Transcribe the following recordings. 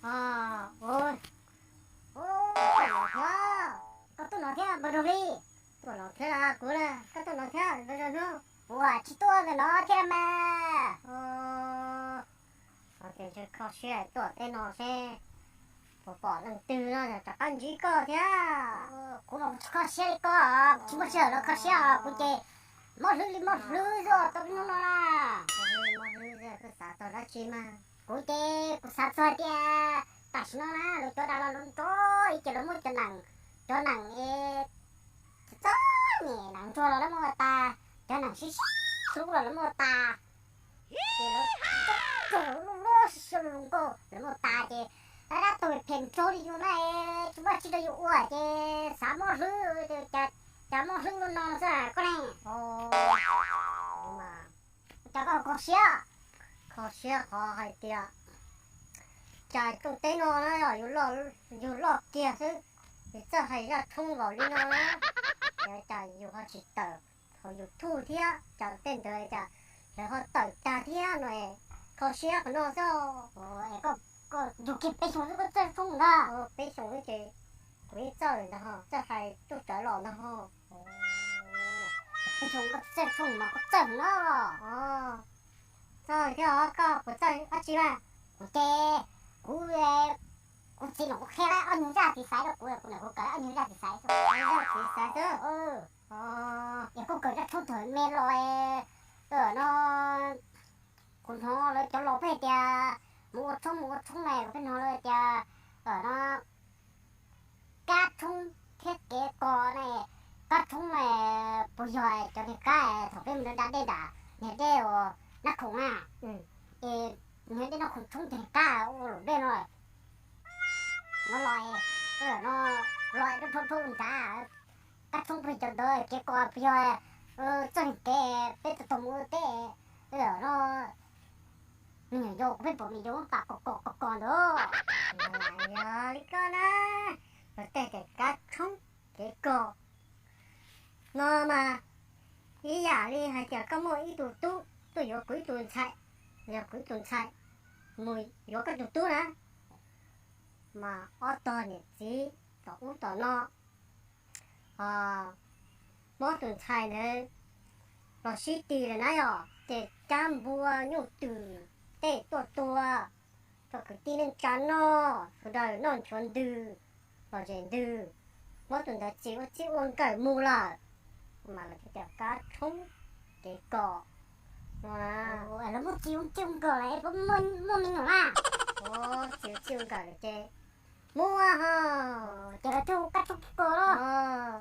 Ua, ua, koj tuaj no thiab npawg Nraug Hli? Tuaj no thiab kuv na, koj tuaj no thiab npawg Nraug Hnub? Ua, tsis tuaj ntawm no thiab mas. Ua, kho siab tuaj teb no seb puas pom leej twg no rov qab ntsib koj thiab. Kuv mas kuv tsis kho siab li koj, kuv tsis muaj sij hawm los kho siab os, kuv ces mob hlwb li mob hlwb xwb tau hnub no na. Mob hlwb, mob hlwb xwb, koj xav txog dab tsi mas? Kuv ces kuv xav txog tias tam sim no na lawv cov dag los nrov nrov ib ces lawv muab cov nees, cov nees es txom nyem, nees ntsuag los lawv muab ua tas, cov nees sib sib hlub los lawv muab ua tas, ces lawv txom nyem, lub lub siab zoo nkauj lawv muab ua tas ces dab dab tuag phem ntsaug li yus na, tsis muaj tsis rau yus ua ces xav mob hlwb, cas mob hlwb li no xwb koj ne? Cas koj kho siab? Kho siab qhov hais tias cas rooj teb no na yog yus loj kiag xwb, yus txawj hais zaj tshoob npaum li no na, cas yus ho tsis tawm hauv YouTube thiab, cas tej ntawd cas lawv ho tawm tag thiab no, kho siab qhov no xwb. Koj yug kiag peb xyoos xwb koj txawj tshoob ntag. Peb xyoos xwb ces kuv yeej txawj ntag ho, txawj hais ruj rawv los ntag ho. Peb xyoos koj txawj tshoob mas koj txawj no. Txawj thiab os, koj puas txawj dab tsi mas? Kuv ces kuv, kuv txiv los kuv qhia ob nyuag zaj txiv xaiv rau kuv, kuv niam kuv kawm ob nyuag zaj txiv xaiv. Zaj txiv xaiv xwb. Es kuj kawm zaj tshoob thaum me los no, kuv hnov lawv cov laus pheej tias mus ua tshoob mus ua tshoob na, kuv pheej hnov lawv tias no kab tshoob thiab kev kos na, kab tshoob puas yog cov niag kab thaum peb mus da dej nram niag dej uas Nab Khoom na, es niag dej Nab Khoom tshoob ces niag kab ua luam dej no, no los, no los dhau dhau nrad, kab tshoob puas yog cov ntawd, kev kos puas yog txoj niag kev peb tau mus ua teb, no me nyuam yaus kuv pheej pom me nyuam yaus muab pam kos kos kos kos ntawd. Yog li koj na, luag tej tias kab tshoob kev kos no mas ib yam li hais tias koj muaj ib tug tub tuaj yuav kuv ib tug ntxhais, yog kuv ib tug ntxhais mus yuav koj tus tub na, mas ob tog niam txiv tom ub tom no ho muab tus ntxhais ntawd los sib tis lawm na yom, ces cab npua nyuj twm tej tuaj tua rau kwv tij neej tsa noj, sawv daws noj nchuav ntws los zem ntws, muab tus ntawd txis ua txij ua nkawm mus lawm, mas lawv thiaj tias kab tshoob kev kos. Lawv muab txis ua txij ua nkawm lawm puas muaj me nyuam na? Txis ua txij ua nkawm lawm ces muaj ho, ces lawv thiaj hu kab tshoob kev kos los.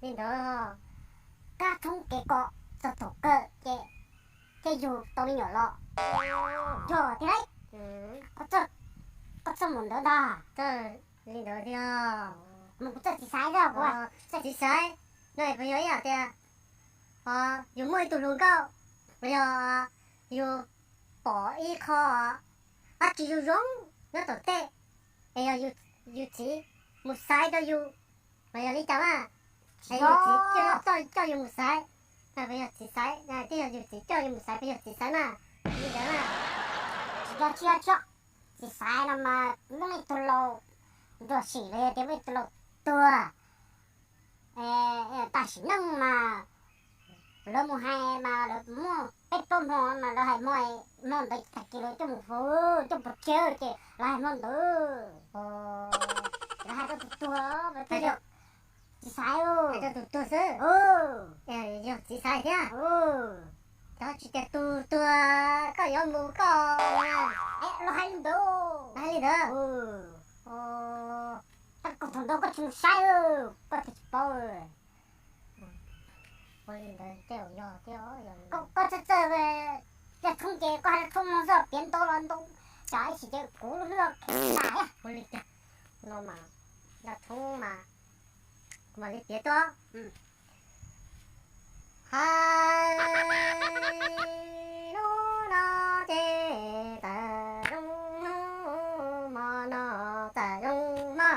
Li ntawd, kab tshoob kev kos txog thaum kawg ces thiaj yug tau me nyuam los. Yog tiag lauj. Koj txawj mus ntawd ntag. Li ntawd tiag. Mus kuv txawj txiv xaiv, txawj txiv xaiv no puas yog ib yam tias yus muaj ib tug hluas nkauj, los yog yus pom ib qho dab tsi zoo zoo nyob tom tej, es yog yus txiv mus xaiv rau yus, los yog li cas mas, es yus txiv coj, coj yus mus xaiv, puas yog txiv xaiv, twb yog yus txiv coj yus mus xaiv puas yog txiv xaiv mas, li ntawd mas. Tsis yog, tsis yog, tsis yog. Txiv xaiv no mas muaj ib tug laus nruab sim los yog tias muaj ib tug laus tuag, tam sim neej mas lawv mus hais mas lawv muaj peb plaub hmo mas lawv hais hmo, hmo ntawd tag kis lawv coj mus faus coj pov tseg ces lawv hais hmo ntawd. Lawv hais rau tus tuag mas thiaj yog txiv xaiv. Hais rau tus tuag xwb. Yog txiv xaiv thiab. Cov tsis tias tus tuag koj yuav mus koj, lawv hais li ntawd. Lawv hais li ntawd. Tab koj thaum ntawd koj tsis mus saib, koj thiaj tsis paub. Ua li ntawd tej zaum yog thiab. Koj txawj txawj zaj tshoob ces koj hais zaj tshoob no xwb, piav ntau los ntau, tsam ib sim ces kuv lub hlwb los ntais. Ua li cas no mas, zaj tshoob mas kuv mam li piav tuaj. Hais hnub no ces txawm zoo hnub, hmo no txawm zoo hmo.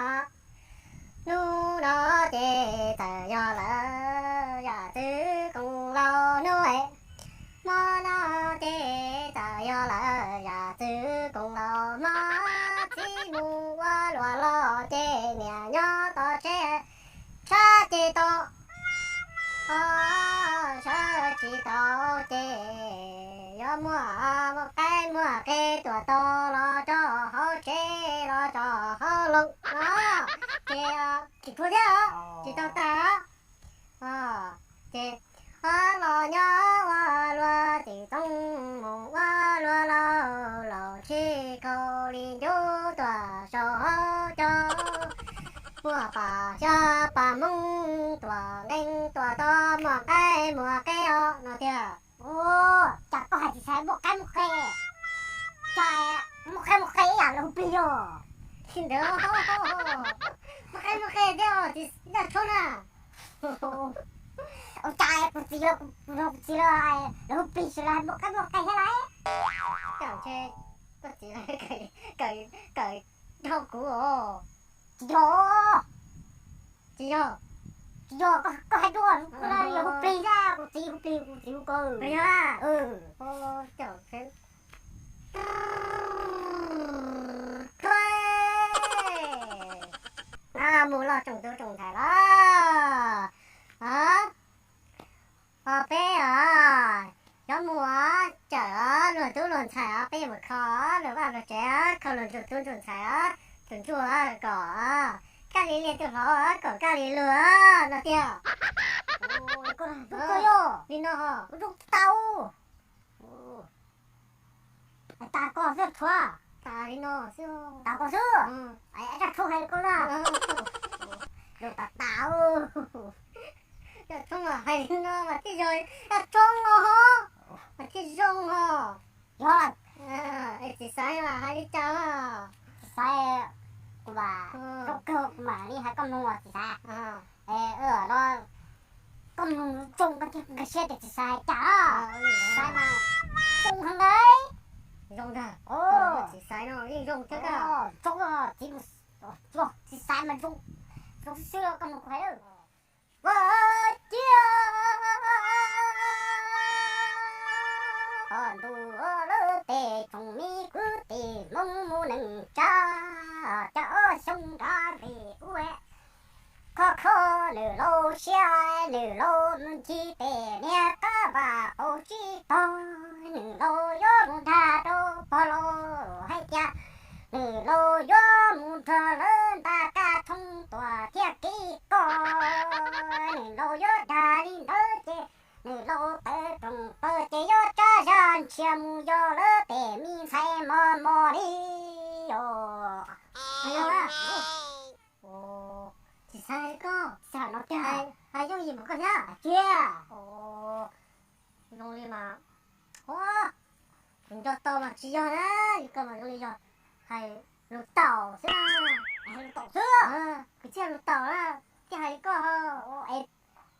Hnub no ces txawm yog lawm yam txwv koom laus hnub, hmo no ces txawm yog lawm yam txwv koom laus hmo. mus ua luam los ces niam nyob tom tsev, sab ces tau, sab tsis tau ces yuav muaj, muaj qaib muaj qe tuam tau los tso hauv tsev los tso hauv loos no, ces tsis tshua thiab, tsis tau tas. Ces los nyob ua luaj tsis txooj mus ua luaj lauj, laus tsis khaus li ncuv tuaj saum hauv caug, muaj pas xyov pas moos tuaj nqeeb tuaj tos muaj qaib muaj qe os no tiag. Cas koj hais tsis xav muaj qaib muaj qe, cas muaj qaib muaj qe ib yam lawv hu plig yog. Tsis ntawd, muaj qaib muaj qe thiab tsis yog tshoob na. Ua cas kuv txiv, kuv txiv lawv hu plig tsis lawv hais muaj qaib muaj qe thiab lauj. Cas ntshe koj txiv lawv kawm dhau kuv os. Tsis yog, tsis yog, tsis yog, koj hais dua, koj hu plig thiab, kuv txiv hu plig, kuv txiv hu kawg. Yog, mus los tsoom tub tsoom ntxhais los. Os, peb os, cov mus os, cawm os, luag tub luag ntxhais os, peb yuav mus kho luag vaj luag tsev os, kho luag ntsuag tub ntsuag ntxhais os, tus ntsuag kom kab li liaj tus hlob kom kab li luag no tiag. Li no, tau. Tas koj xwb, tas li no xwb, tas koj xwb. Zaj tshoob hais li koj na. Lus tas tas. Zaj tshoob mas hais li no mas thiaj yog zaj tshoob no, mas thiaj zoo os. Yog, txiv xaiv mas hais li cas? Txiv xaiv, kuv mas zoo kawg, kuv mam li hais koj mloog os txiv xaiv. No koj mloog zoo koj thiaj nkag siab tias txiv xaiv hais cas. Txiv xaiv mas zoo heev lauj. Zoo ntag. Txiv xaiv no yeej zoo thiab. Zoo, txiv xaiv mas zoo, zoo xwb xwb, koj mloog kuv hais. Ua ciav ntuj lawv tej tsoom me kwv tij Hmoob mus neej tsa, cas ob xyoo nrad vim ua khov kho nws laus siab, nws laus mus ncig pem niag qab vaj qaum tsib taug, nws laus yuav mus dag rau pog laus hais tias nws laus yuav mus nrog lawv nta kab tshoob tuam thiab kev koj, nws laus yuav dag li ntawd ces nws laus tawv rooj plaws ces yuav rab zaj nrhiav mus yog lawv tej me ntxhais mos mos li os. Txiv xaiv koj, hais yooj yim npaum koj thiab tiag. Zoo li mas, kuv nco tau mas tsis yog na, li koj mas zoo li yog hais lus taum xwb na. Hais lus taum xwb, kuv thiaj lus taum na, thiaj hais li koj.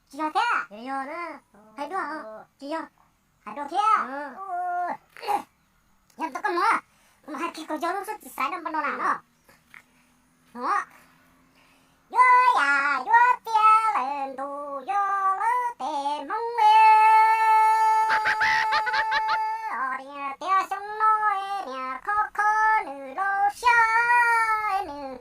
Tsis yog thiab, yog na, hais dua, tsis yog, hais dua thiab. Yog ntawd koj mloog, kuv mam hais kiag kom yog lub suab txiv xaiv no npaj no na no. Yuav yam yuav tiav lawm ntuj yog lawv tej Hmoob li. Niam tias xyoo no niam khov kho nws laus siab, nws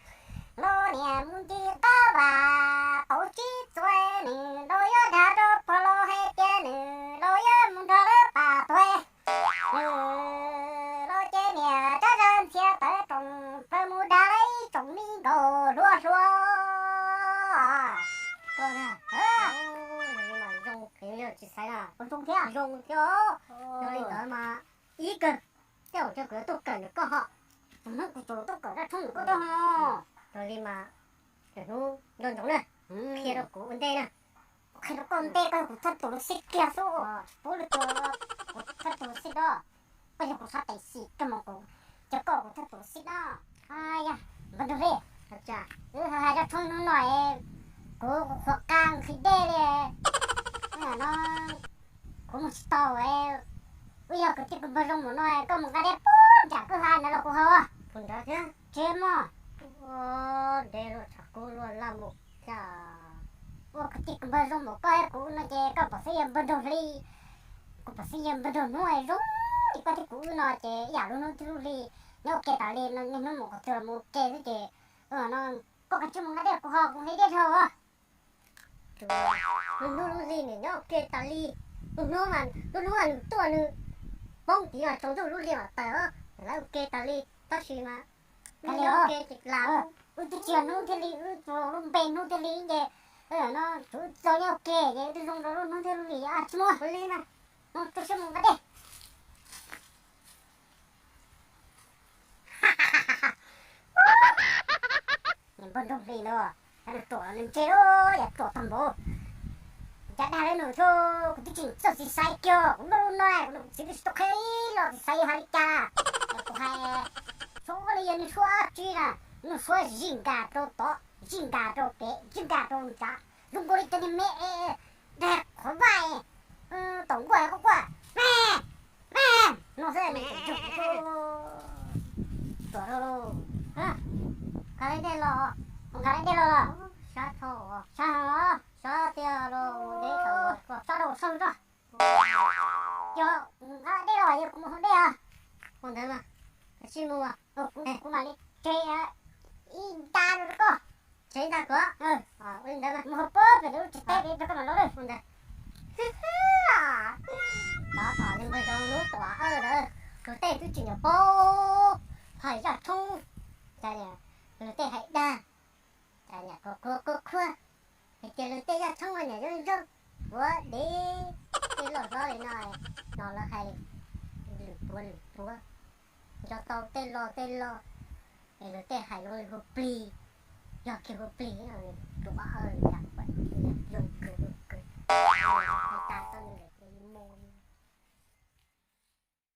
laus niam mus ncig qab vaj qaum tsib txuas, nws laus yuav dag rau pog laus hais tias nws laus yuav mus nrog lawv pab tuag. Nws laus ces niam rab zaj ntxhias tawv rooj plaws mus dag lawv ib tsoom me nkauj hluas hluas. Koj na, zoo thiab, zoo thiab, zoo li ntawd mas ib kawg, tej zaum kuv yuav tuaj kawm ntawm koj ho. Kuv tuaj kawm zaj tshoob ntawm koj tuaj ho. Raws li mas, lwm hnub nco ntsoov na, qhia rau kuv ua ntej na. Kuv qhia rau koj ua ntej, koj yog kuv thawj tus lub xib kiag xwb. Puab lub tus, kuv thawj tus lub xib na. Koj yog kuv sab tes xis kawg mas kuv, ces koj kuv thawj tus lub xib na. Yog, npawg Nraug Hli, wb hais zaj tshoob hnub no, kuv qhuas qas nqhis dej li no, kuv mus tsis tau. Wb yog kwv tij kwv npawg zoo npaum no, koj mus nqa dej puag nram kwj ha ntawd los kuv haus. Puag nrad thiab? Tsis muaj. Ua dej luaj tshav kub luaj laj npaum cas. Ua kwv tij kwv npawg zoo npaum koj thiab kuv no ces koj pom xeeb yawg npawg Nraug Hli, kuv pom xeeb yawg npawg Nraug Hnub zoo li koj thiab kuv wb no ces ib yam lub hnub thiab lub hli. Nyob ua ke tas li no, niaj hnub mus qhov twg los mus ua ke xwb ces, no, koj kav tsij mus nqa dej, kuv ho kuv nqhis dej dhau os. Lub hnub lub hli nws nyob ua ke tas li, lub hnub mas lub hnub mas nws tuaj nws poob tid mas tsaus ntuj lub hli mam tawm os, lawv ua ke tas li. Tab sis mas nyob ua ke ces lam, wb twb tsis yog hnub thiaj li, wb tsuas lub npe hnub thiaj li ces, no, tsuav wb txo nyob ua ke ces wb twb zoo rau lub hnub thiab lub hli, tsis muaj li na. Mus, tsuag siab mus nqa dej. Npawg Nroog Hli ntawd, yog nws ruam los nws ntse, yog ruam tag npaum. Cas dag li nws thiab, kuv twb tsis txawj txiv xaiv kiag, kuv nyob lub no kuv niam kuv txiv twb tsis tau qhia ib los txiv xaiv hais li cas. Kuv hais, suav li yog nws suav dab tsi na, nws suav zij nkag rau tod, zij nkag rau pem, zij nkag rau nrad, zoo nkaus li cov niag me es dag qhov vaj, tom nkuaj quaj quaj, me, me, no xwb. Tuam rau, nqa dej los, nqa dej los los, sab tho, sab los, sab tiag los, sab rau sab rau. Yog nqa dej los yog kuv mus haus dej os. Ua ntawd mas, kav tsij mus, kuv mam li tseg ib nta rau koj. Tseg ib nta kuv, ua li ntawd mas mus haus pab pem lub tsev teb pem rau koj mam los lawm ua ntawd. Tab tom li npawg Nroog Hli tuam awj ntawd, luag tej twb tsis nyiam paub phais zaj tshoob, cas luag tej hais dag, cas niam qhuav qhuav qhuav qhuav, hais tias luag tej zaj tshoob mas niam zoo zoo, puav dev, tej loj hlob li no, no lawv hais lwm puav lwm puav, nco tau tej lo tej lo, es luag tej hais zoo li hu plig, yog kiag hu plig no, tuam awj zoo kawg, zoo kawg, hais tas tau li ntawd.